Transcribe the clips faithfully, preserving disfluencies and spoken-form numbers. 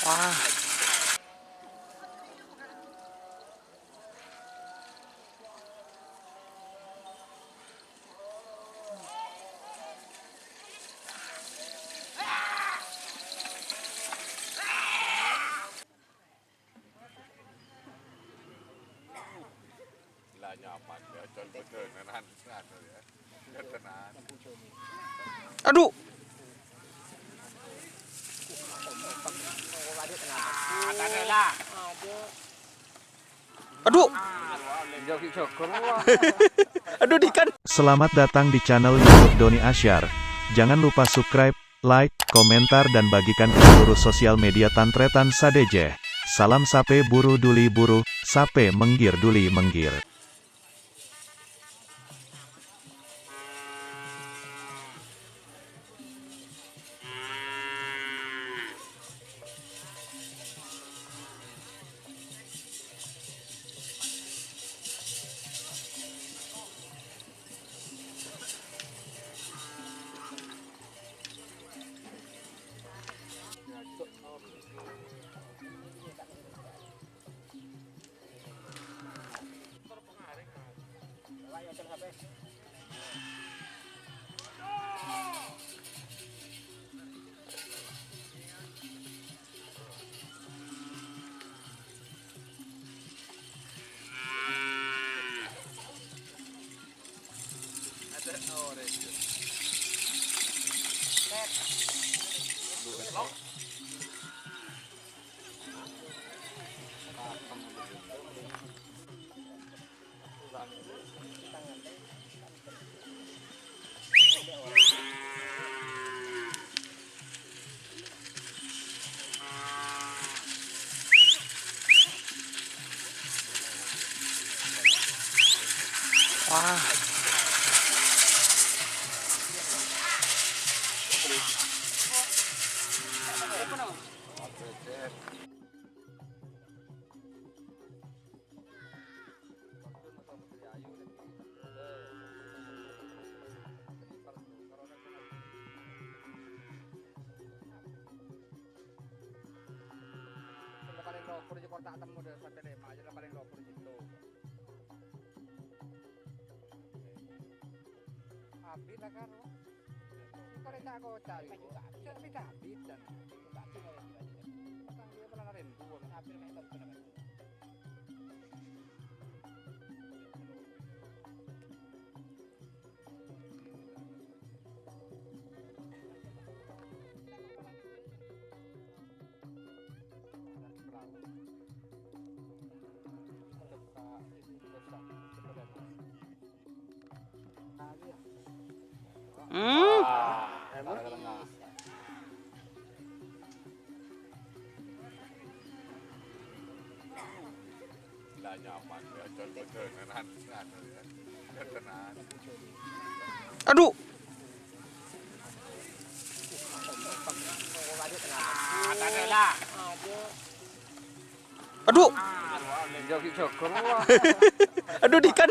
Wah. Adu. Adu. Adu, Dikan. Selamat datang di channel YouTube Doni Asyar. Jangan lupa subscribe, like, komentar, dan bagikan ke seluruh sosial media tan-tarètan sadhâjâ. Salam sapè buru duli buru, sapè mèngghir duli mèngghir. Wah. Sè palèng lopor jâ' kor ta' temmo dâ' satè lèma', jâ' palèng lopor jâ' itu. Abit lah karo. Kare ta' koca' iku. Sè abit-abitan. Tang dia pernah rendu. Hmm. Adu. Adu. Adu, Dikan.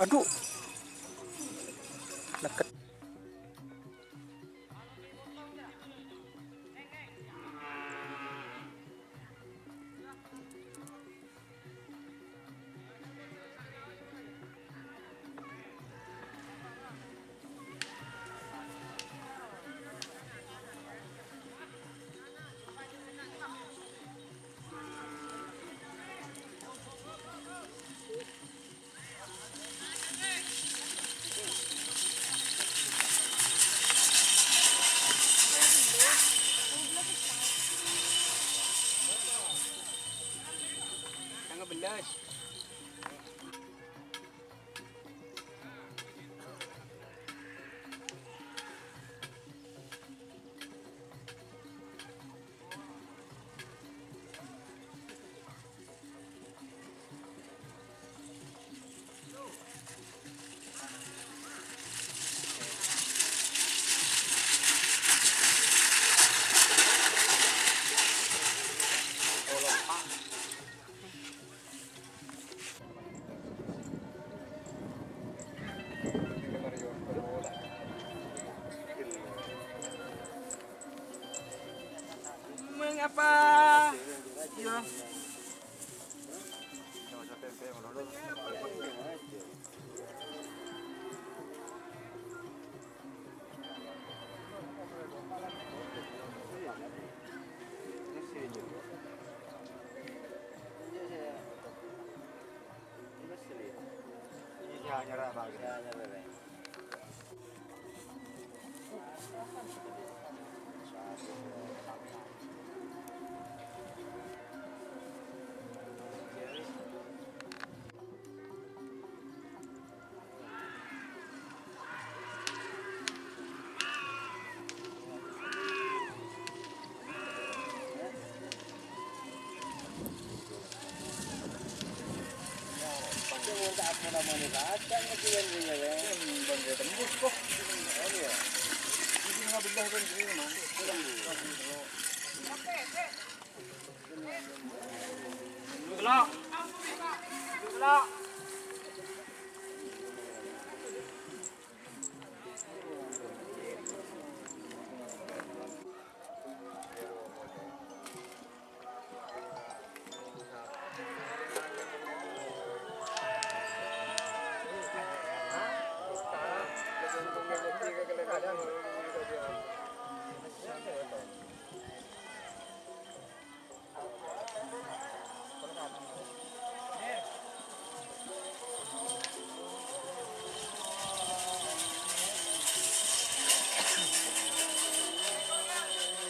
Adu. Neket. Nyerah, Pak. Ya, nyerah, Pak.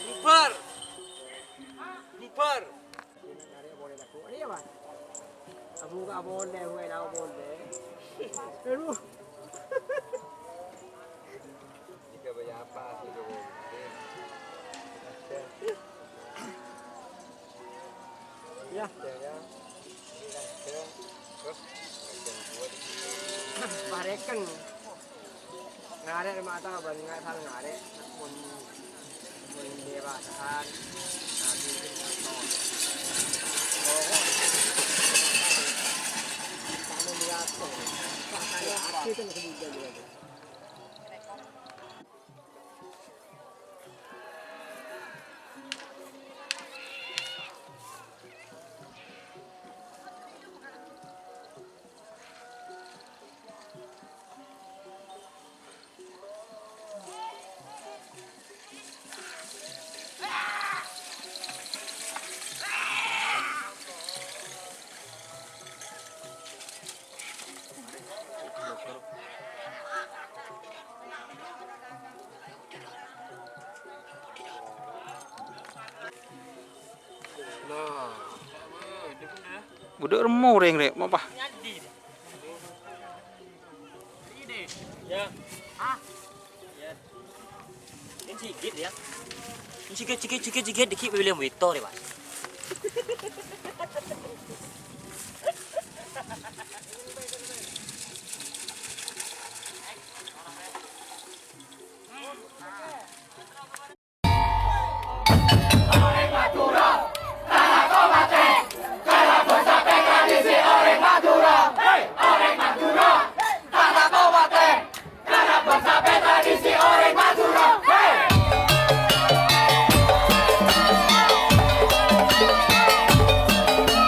Bubar! Bubar! Abu ka pole, abu ka pole. Aduh. Tiga banyak apa sih, Jokowi? Ya. Pareken. Ngarè' mata bân ngasal ngarè'. Mon, mon dewasaan. Nah, mungkin contoh. Kamu lihat tuh. Pakai hati kan kemudian dia tuh. Budhu' remmo orèng rè', mapa? Ya. Ah. Ya. Ini sikit ya. Ini sikit, sikit, sikit, sikit, dikit, beli yang itu, deh, Pak.